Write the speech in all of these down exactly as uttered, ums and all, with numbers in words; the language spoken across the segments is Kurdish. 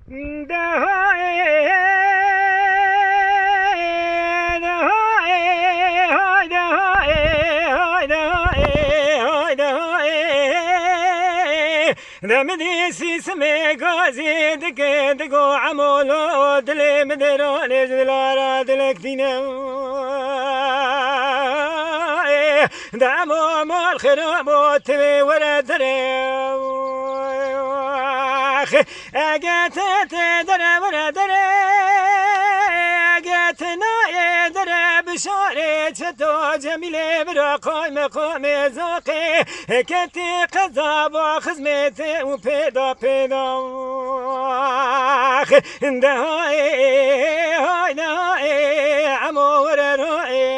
De ha ê, de ha ê, hay de ha ê, hay de ha ê, hay de ha ê. De min dî sîsimê gazî dike, digo emolo dilê min de ronê ji dilara dilek dîne. De emo mal xirabo tivê were derê. Ege te te dere vere dere, ege te nayê dere bişarê çeto Cemîlê bira qayme qamê zaqê, ketî qeza ba xizmêtê û pêda pêda. De hayê, hay de hayê, emo were rayê.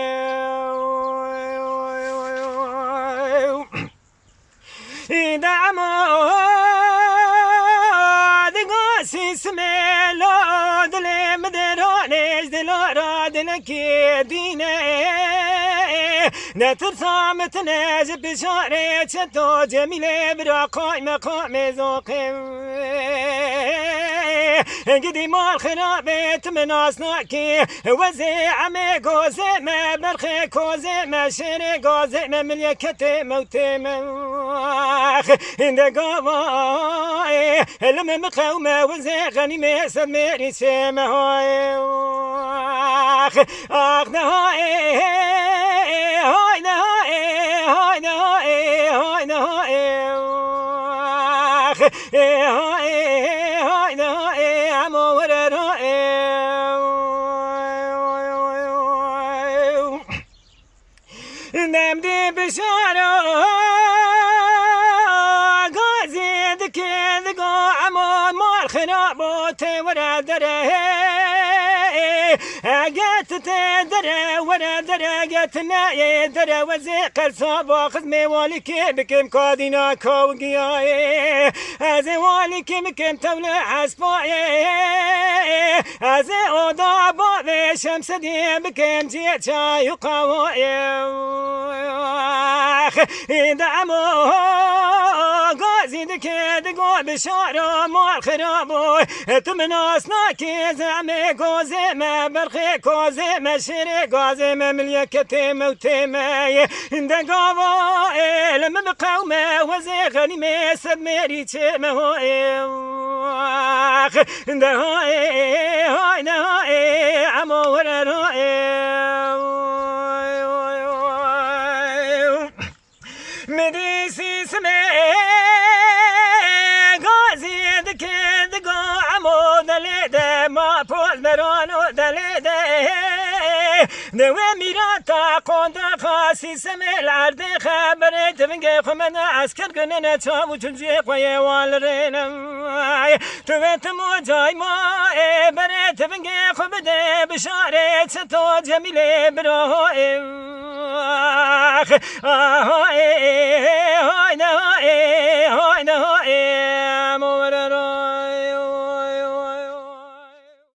De emo digo sîsimê lo dilê min de ronê ji dilo ra dilekê dîne. Netirsa min tine ji pişarê çeto Cemîlê bira qayme qamê zoqê. Gidî mal xirabê tu min nas nakî. Wezê emê gozê me, berxê kozê me, şêrê gazê me, milyeketê mewtê me. Hinde gava ê, li me miqewme, wezê xenîmê, sed mêrî sê me hay. Ax, ax, ne hay, hay, ne hay, hay, ne hay, hay, ne hay. Ax, ê, hay, hay, ne hay, emo were ra, ê. Demdî bişara gazî dike digo emo mal xirabo tê were dere. Eger tu tê dere were dere, eger tu neyê dere wezê qersa ba xizmê walikê bikim kadîna kawgiyayê. Ez ê walikê bikim tewle hespayê. Ez ê oda bavê Şemsedî bikim ciyê çay û qawayê. De emo gazî dike digo bişara mal xirabo. Tu min nas nakî zemê gozê me, berxê kozê me, şêrê gazê me, milyeketê mewtê me. De gava ê, li min biqewme, wezê xenîmê, sed mêrî çê me ho ê. De ha ê, hay de ha ê, emo were ra ê. Midî sîsimê gazî dike digo emo delê de ma poz berano delê de. Dewê mîrata qondaxa sîsimê li erdê xeberê tivingê xwe me ne esker gunene çav û çunciyê xwe yê wan li rê ne. Tu vê tim û cay ma ê berê tivingê xwe bide bişarê çeto Cemîlê bira ho ê. Ax, aha ê, hayde ha ê, hayde ha